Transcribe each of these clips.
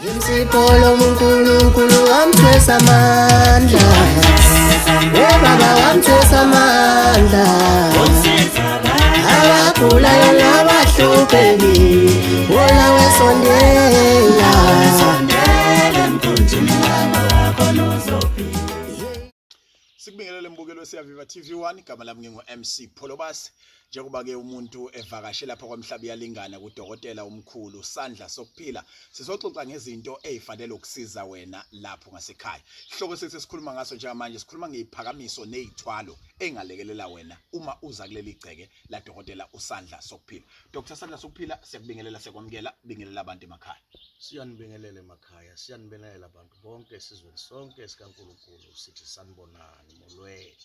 Imsipolo uNkulunkulu wamthwesa amandla. Baba wamthwesa amandla. Abagulayo nabahlupheki, wona wesondela. Sikubingelele mbukelo Siyaviva TV1, igama lami ngingu MC Pholobas. Njengoba ke umuntu evakashe lapha kwaMhlaba Iyalingana kudokotela omkhulu Sandla Sokuphila, sizoxoxa ngezinto ezifanele ukusiza wena lapho ngasekhaya. Isihloko sethu sikhuluma ngaso njengamanje, sikhuluma ngeziphakamiso nezithwalo engalekelela wena uma uza kuleli gceke la dokotela uSandla Sokuphila. Dr Sandla Sokuphila, siyakubingelela, siyakwamukela, bingelela abantu emakhaya. Siyanibingelela emakhaya, siyanibingelela abantu bonke esizweni sonke sikaNkulunkulu, sithi sanibonani, molweni.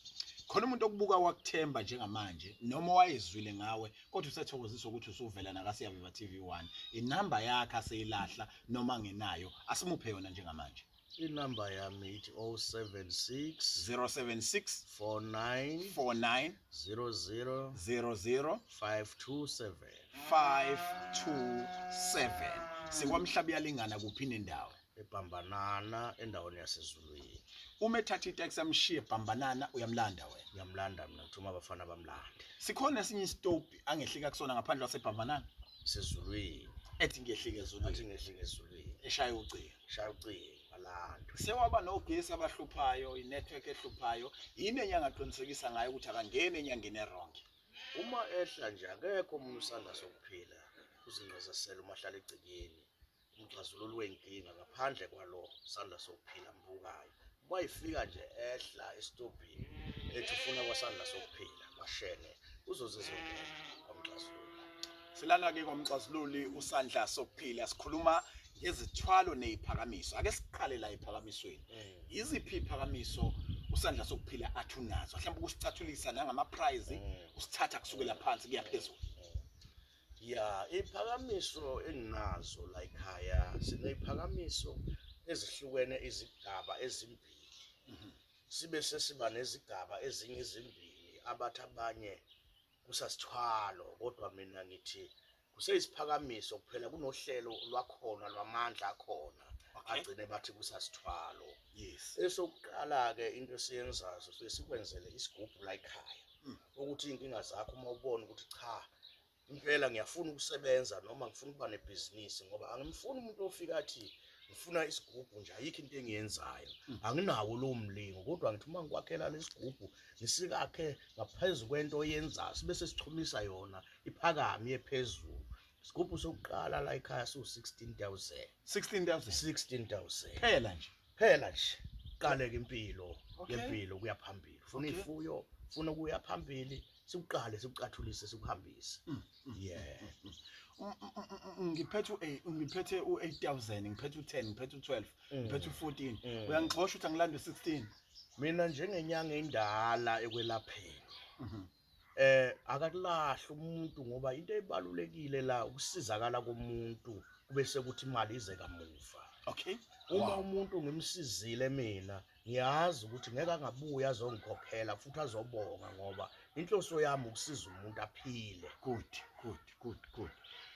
Khona umuntu okubuka wakuthemba njengamanje noma wayezwile ngawe kodwa usethokozisa ukuthi usuvela nakaSiyaviva TV1, inamba yakhe aseyilahla noma ngenayo, asimuphe yona njengamanje. Inamba yami ithi 076 076 49 49 00 00 527 527. SikwaMhlaba Iyalingana kuphi nendawo? eBambanana, endaweni yaseZulwini. Uma ethatha itaxi amshiye Bambanana, uyamlanda wena? Uyamlanda mina, ngithuma abafana bamlande. Sikhona esinye isitopi angehlika kusona ngaphandle kwaseBambanana? Sezulwini. Ethi ngehlike ezulwini. Athi ngehlike ezulwini. Eshaya ucingo. Eshaya ucingo, alando. Sewaba nogesi abahluphayo, inetwork ehluphayo, yini enye angaqinisekisa ngayo ukuthi akangeni enyangeni eronke? Uma ehla nje akekho umuntu uSandla Sokuphila uzinqazasela uma hlala egcekeni, umxazululi wenkinga ngaphandle kwalo Sandla Sokuphila mbukayo. Uma ifika nje ehla esitobhini ethi ufuna kwaSandla Sokuphila kwashene, uzozizongena kwamxazululi. Silana-ke kwamxazululi uSandla Sokuphila, sikhuluma ngezithwalo neziphakamiso. Ake siqale la ephakamisweni. Iziphi iphakamiso uSandla Sokuphila athi unazo? Mhlawumbe ukusicathulisa nangama-prize, usithatha kusukela phansi kuya phezulu. Ya, iphakamiso enginazo la ekhaya, sineziphakamiso ezihlukene, izigaba ezimbili. Sibe sesiba nezigaba ezinye ezimbili abathi abanye kusasithwalo, kodwa mina ngithi kuseyisiphakamiso kuphela, kunohlelo lwakhona lwamandla akhona. Agcine bathi kusasithwalo. Esokuqala-ke into esiyenzayo, sisuke sikwenzele isigubhu la ekhaya, ukuthi iy'nkinga zakho uma ubona ukuthi cha impela ngiyafuna ukusebenza noma ngifuna ukuba nebhizinisi, ngoba angimfuni umuntu ofika athi ngifuna isigubhu nje, ayikho into engiyenzayo, anginawo lowo mlingo. Kodwa ngithi uma ngikwakhela lesigubhu ngisikakhe ngaphezu kwento oyenzayo, sibe sesichumisa yona iphakame iye phezulu. Isigubhu sokuqala la ekhaya siwu-16,000. 16,000? 16,000. Phela nje. Phela nje. Qale-ke impilo yempilo kuya phambili. Ufuna ifuyo, ufuna ukuya phambili, sikuqale sikucathulise sikuhambise. Yeah. Ngiphethe u-8, ngiphethe u-8,000, ngiphethe u-10, ngiphethe u-12, ngiphethe u-14. Uyangixosha ukuthi angilande u-16. Mina njengenyanga endala ekwelapheni, akakulahli umuntu, ngoba into ebalulekile la ukusizakala komuntu, kube sekuthi imali ize kamuva. Uma umuntu ngimsizile mina, ngiyazi ukuthi ngeke angabuya azongikhokhela futhi azobonga, ngoba inhloso yami ukusiza umuntu aphile. Good, good, good, good.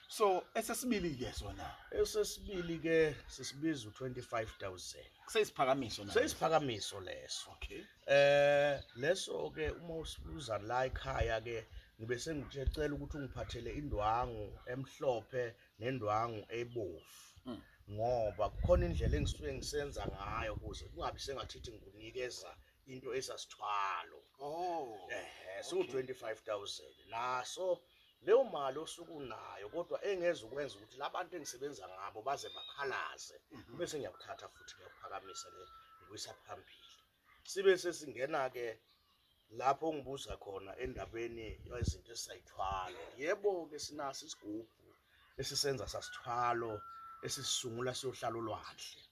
So esesibili ke sona? Esesibili ke sisibiza u-25,000. Kuseyisiphakamiso na? Kuseyisiphakamiso leso. Leso ke uma usibuza la ekhaya ke, ngibe sengicela ukuthi ungiphathele indwangu emhlophe nendwangu ebovu. Ngoba kukhona indlela engisuke ngisenza ngayo ukuze kungabi sengathithi ngikunikeza into esasithwalo. So 25,000. Naso leyo mali osuke unayo, kodwa engeze ukwenza ukuthi labantu engisebenza ngabo baze bakhalaze. Bese ngiyakuthatha futhi ngiyakuphakamisa ke ngikuyisa phambili. Sibe sesingena ke lapho ngibuza khona endabeni yezinto esisayithwalo. Yebo ke sinaso isigubhu esisenza sasithwalo esisungula siyohlala olwandle.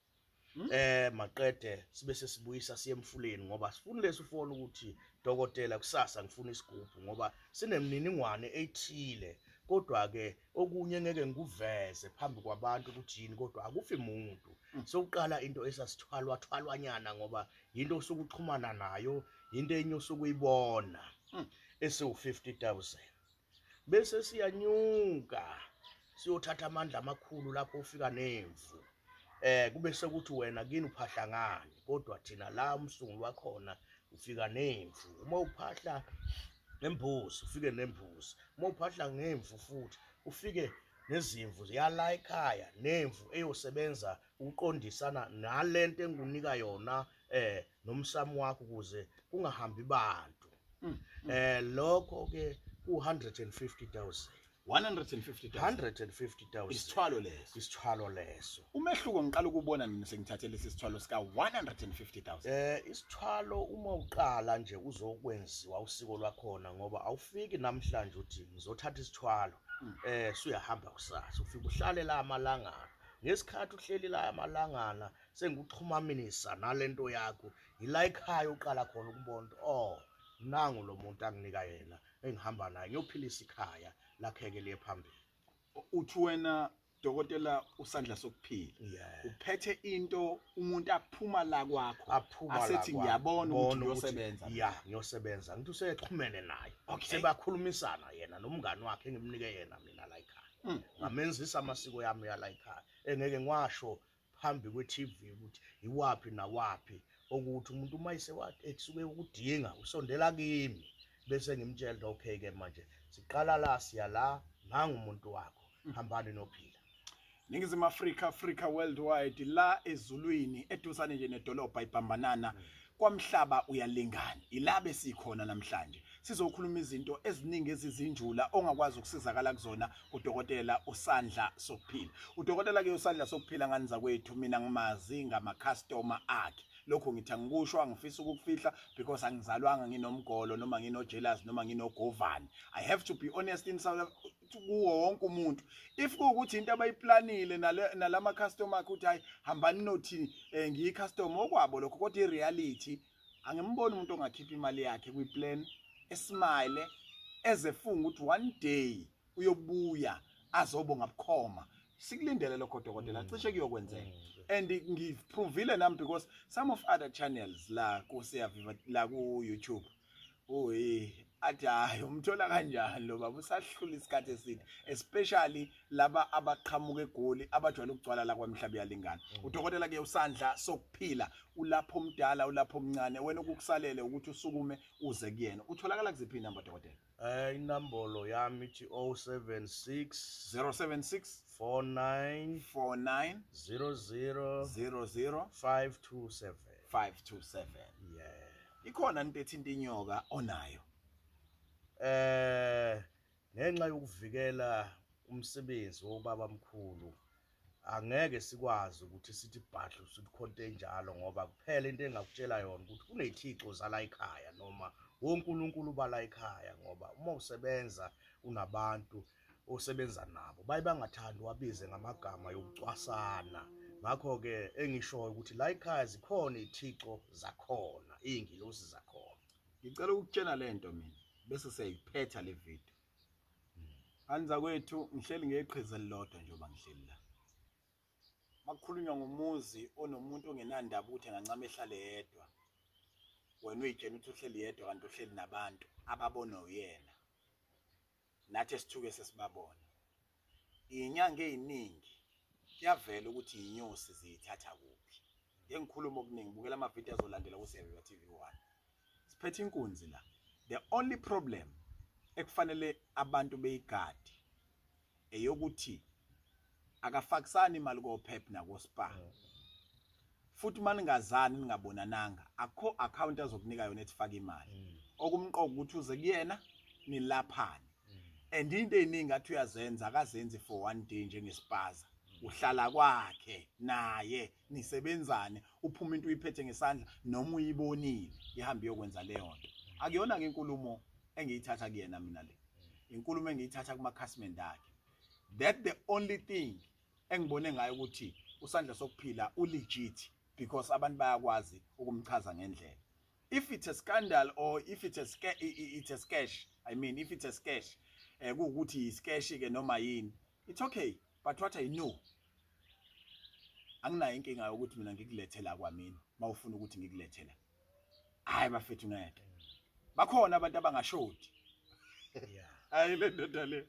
Maqede sibe sesibuyisa siye emfuleni, ngoba sifuna lesifona ukuthi dokotela kusasa ngifuna isigubhu, ngoba sinemininingwane ethile, kodwa ke okunye ngeke ngikuveze phambi kwabantu ukuthi yini, kodwa akufi muntu. Sokuqala into esasithwalwa thwalwanyana, ngoba into osukuxhumana nayo, into enye osukuyibona, esiwu 50,000. Bese siyanyuka siyothatha amandla amakhulu lapho ufika nemvu. Kube sekuthi wena kini uphahla ngani, kodwa thina la umsunguli wakhona ufika nemvu. Uma uphahla nembuzi ufike nembuzi, uma uphahla ngemvu futhi ufike nezimvu ziyala ekhaya, nemvu eyosebenza ukuqondisana nalento engunika yona nomsamo wakho ukuze kungahambi bantu. Lokho ke ku 150,000. 150,000. 150,000. Isithwalo leso. Isithwalo leso. Umehluko ngiqala ukubona nini sengithathe lesi sithwalo sika 150,000? Isithwalo uma uqala nje uzokwenziwa usiko lwakhona, ngoba awufiki namhlanje uthi ngizothatha isithwalo suyahamba kusasa, ufika uhlale la amalangana. Ngesikhathi uhleli la amalangana sengikuxhumanisa nalento yakho, ila ekhaya uqala khona ukubona, oh nangu lo muntu anginika yena engihamba naye ngiyophilisa ikhaya lakheke liye phambili. Uthi wena dokotela usandla sokuphila, uphethe into umuntu aphuma la kwakho asethi ngiyabona ukuthi ngiyosebenza. Ya, ngiyosebenza. Ngithi usexhumene naye, sebakhulumisana yena nomngani wakhe engimnike yena mina la ekhaya. Ngamenzisa amasiko yami yala ekhaya engeke ngiwasho phambi kwe-TV ukuthi iwaphi nawaphi, okuthi umuntu uma esuke ukudinga usondela kimi bese ngimtshela okay ke manje siqala la siya la, nangu umuntu wakho, hambani nophila. Ningizimu Afrika, Africa worldwide, la ezulwini eduzane nje nedolobha iBambanana, kwamhlaba uyalingana. Ilabe sikhona namhlanje sizokhuluma izinto eziningi ezizinjula ongakwazi ukusizakala kuzona udokotela usandla sokuphila. Udokotela ke usandla sokuphila ngani zakwethu, mina ngimazi ngama customer akhe. Lokho ngithi angikusho, angifisa ukukufihla because angizalwanga nginomgolo noma ngino jealous noma nginogovani. I have to be honest in South kuwo wonke umuntu. If kuwukuthi into abayiplanile nalama customer akhe uthi hayi hambani nothi ngiyi customer okwabo lokho, kodwa i reality angimboni umuntu ongakhipha imali yakhe kwi plan esmile ezefunga ukuthi one day uyobuya azobonga bukhoma. Sikulindele lokho dokotela, cishe kuyokwenzeka. And ngiprovile nami because some of other channels la ku Siyaviva la ku YouTube, oyi athi hayi umthola kanjani lo baba usahlula isikhathi eside, especially laba abaqhamuka eGoli abajwayele ukugcwala la kwamhlaba uyalingana. Udokotela ke usandla sokuphila ulapho omdala ulapho omncane, wena ukukusalele ukuthi usukume uze kuyena. Utholakala kuziphi inamba dokotela? Inombolo yami ithi 076 076 49 49 00 00 527. 527. Yeah. Ikhona into ethinta inyoka onayo? Ngenxa yokuvikela umsebenzi wobaba mkhulu angeke sikwazi ukuthi sithi bhadlu sithi khonto enjalo, ngoba kuphela into engakutshela yona ukuthi kunezithixo zala ekhaya noma wonkulunkulu bala ekhaya, ngoba uma usebenza unabantu osebenza nabo baye bangathandi wabize ngamagama yokucwasana. Ngakho ke engishoyo ukuthi la ekhaya zikhona izithixo zakhona, izingilosi zakhona. Ngicela ukukutshela lento mina bese siyayiphetha le video. Anza kwethu ngihleli ngeqhiza elilodwa njengoba ngihleli la. Makukhulunywa ngomuzi onomuntu ongenandaba ukuthi engancama ehlale yedwa, wena uyitshena ukuthi uhleli yedwa kanti uhleli nabantu ababona uyena, nathi esithuke sesibabona. Inyanga eziningi kuyavela ukuthi inyosi ziyithatha kuphi. Ngeke ngikhuluma okuningi, bukela amavidiyo azolandela ku Siyaviva TV1. Siphethe inkunzi la. The only problem ekufanele abantu beyigadi eyokuthi akafakisani imali koPep nakoSpar. Futhi maningazani ningabonananga, akho account azokunika yona ethi faka imali. Okumqoka ukuthi uze kuyena nilaphane. And into eziningi athi uyazenza akazenzi for one day njengespaza. Uhlala kwakhe naye nisebenzane, uphuma into uyiphethe ngesandla noma uyibonile ihambe iyokwenza leyo nto. Akuyona ke inkulumo engiyithatha kuyena mina le. Inkulumo engiyithatha kuma customer akhe. That the only thing engibone ngayo ukuthi usandla sokuphila ulegit, because abantu bayakwazi ukumchaza ngendlela. If it's a scandal or if it's a it's a sketch, I mean if it's a sketch, kuwukuthi isketch ke noma yini, it's okay. But what I know, anginayo inkinga yokuthi mina ngikulethela kwamina mawufuna ukuthi ngikulethela. Hayi bafethu ngeke, bakhona abantu abangashodi. Hayi le ndoda le,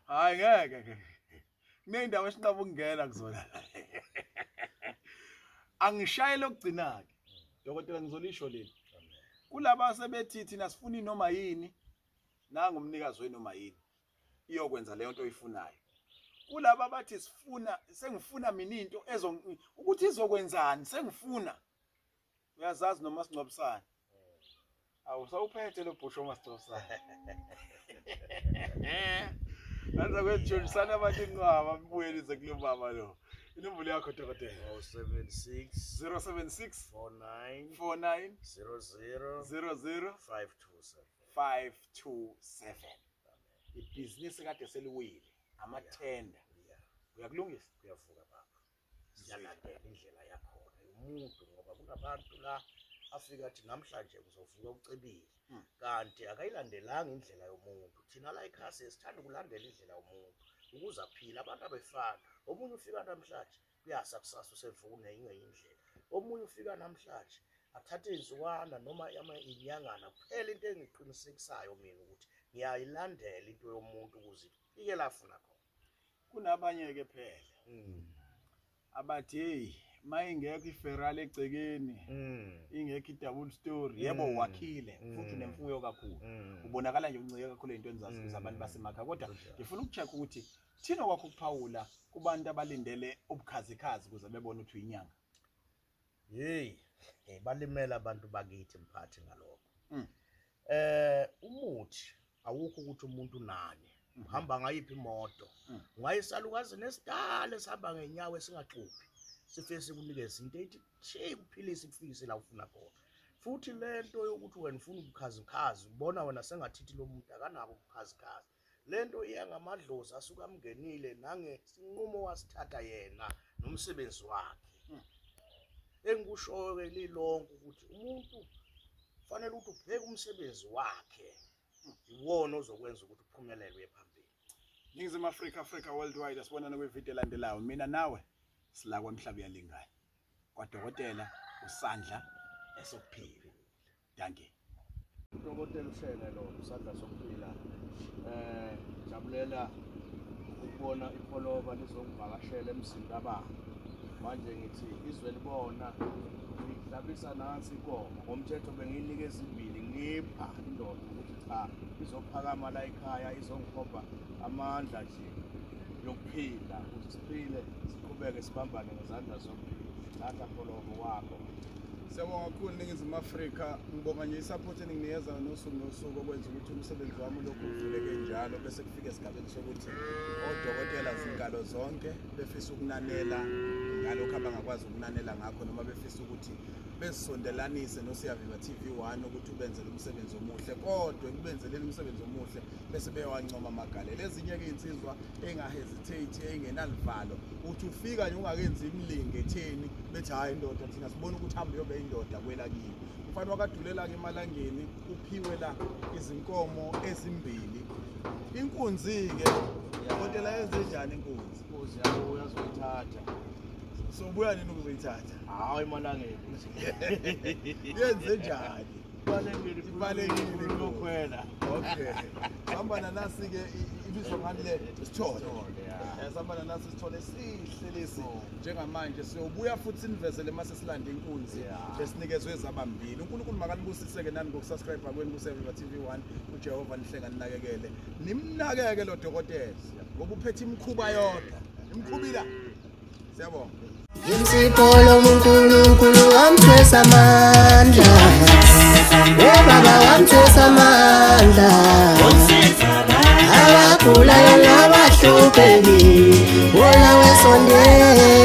hayi ngeke, kuneyindawo esinqaba ukungena kuzona. Angishaye lokugcina ke dokotela, ngizolisho leli kulaba sebethi thina sifuna noma yini, nanga umnikazi wenoma yini iyokwenza leyo nto oyifunayo. Kulaba abathi sifuna, sengifuna mina into ezo ukuthi izokwenzani, sengifuna, uyazazi noma singcwabisana. Awusawuphethe lo bhusho masingcwabisana. Anza kwethulisana abantu inqwaba, mbuyelize kulo baba lo. Inombolo yakho dokotela? 076 076 49 49 00 00 527. 527. Ibhizinisi kade seliwile, amathenda. Uyakulungisa? Kuyavuka baba. Siyalandela indlela yakhona yomuntu, ngoba kunabantu la afika athi namhlanje uzovuka ucebile, kanti akayilandelanga indlela yomuntu. Thina la ekhaya sithanda ukulandela indlela yomuntu ukuze aphile. Abantu abefana, omunye ufika namhlanje kuyasa kusasa usevuka nenye indlela, omunye ufika namhlanje athathe izinsukwana noma inyangana. Kuphela into engiqinisekisayo mina ukuthi ngiyayilandela into yomuntu ukuze ifike la afuna khona. Kunabanye-ke phela abathi hey, mayingekho iFerrari egcekeni, ingekho i-double story, yebo wakhile futhi unemfuyo kakhulu, ubonakala nje uncike kakhulu ey'ntweni zabantu basemakhaya. Kodwa ngifuna ukucheck ukuthi thina kwakho ukuphawula kubantu abalindele ubukhazikhazi ukuze bebone ukuthi uyinyanga. Hey, balimela abantu bakithi mphathi ngalokho. Umuthi awukho ukuthi umuntu unani, uhamba ngayiphi imoto, ungayisalukazi nesidala esihamba ngenyawo esingaxuphi, sifike sikunikeze into ethi che kuphilise kufikise la ufuna khona. Futhi lento yokuthi wena ufuna ubukhazikhazi, ubona wena sengathithi lo muntu akanabo ubukhazikhazi, lento iya ngamadlozi asuke amngenile nangesinqumo wasithatha yena nomsebenzi wakhe. Engikushoyo-ke lilonke ukuthi umuntu kufanele ukuthi ubheke umsebenzi wakhe, iwona ozokwenza ukuthi uphumelele uye phambili. Ningizimu Afrika, Africa Worldwide, asibonane kwividiyo elandelayo. Mina nawe sila kwaMhlaba Uyalingana, kwadokotela uSandla Esokuphila. Dankie. Udokotela uShenge lo, Usandla Sokuphila. Jabulela ukubona ipholoba lizongivakashela emzini kababa. Manje ngithi izwe libona ngihlabisa nansi inkomo ngomthetho, bengiyinika ezimbili, ngipha indoda ukuthi cha izophakama la ekhaya, izongikhomba amandla nje yokuphila, ukuthi siphile siqhubeke sibambane ngezandla zombili. Thatha pholobo wakho. Siyabonga kakhulu Ningizimu Afrika, ngibonga nje isupport eninginikeza nosuku nosuku okwenza ukuthi umsebenzi wami lokhu uvuleke njalo, bese kufika esigabeni sokuthi odokotela zinkalo zonke befisa ukunanela ngalokho abangakwazi ukunanela ngakho, noma befisa ukuthi besondelanise noSiyaviva TV1 ukuthi ubenzele umsebenzi omuhle, kodwa ekubenzeleni umsebenzi omuhle bese beyawancoma amagalelo. Ezinye-ke iy'nsizwa engahesitate, engenalivalo, uthi ufika nje ungakenzi imilingo etheni, bethi hhayi ndoda, thina sibona ukuthi hambe uyobe indoda kwelakini. Umfana wakadulela-ke emalangeni uphiwe la izinkomo ezimbili. Inkunzi-ke dokotela yenze njani inkunzi? Inkunzi yabuya azoyithatha. So ubuya nini ukuzoyithatha? Hayi emalangeni. Yenze njani? Ibalekile, Ibalekile ilokhwela. Okay. Sihamba nasi-ke ibizwa ngani le? Isithole. Isithole, ya. Sihamba nasi isithole esihle lesi. Njengamanje siyobuya futhi sinivezele mase silanda inkunzi esinikezwe zabambili. uNkulunkulu makanibusise-ke nani ngokusubscribe kwenu kuSiyaviva TV1. uJehova nihlenga ninakekele. Nimnakeke lo dokotela ngoba uphethe imikhuba yodwa. Imkhubila. Siyabonga. Imsipolo uNkulunkulu wamthwesa amandla, baba wamthwesa amandla, abagulayo nabahlupheki, wona wesondela.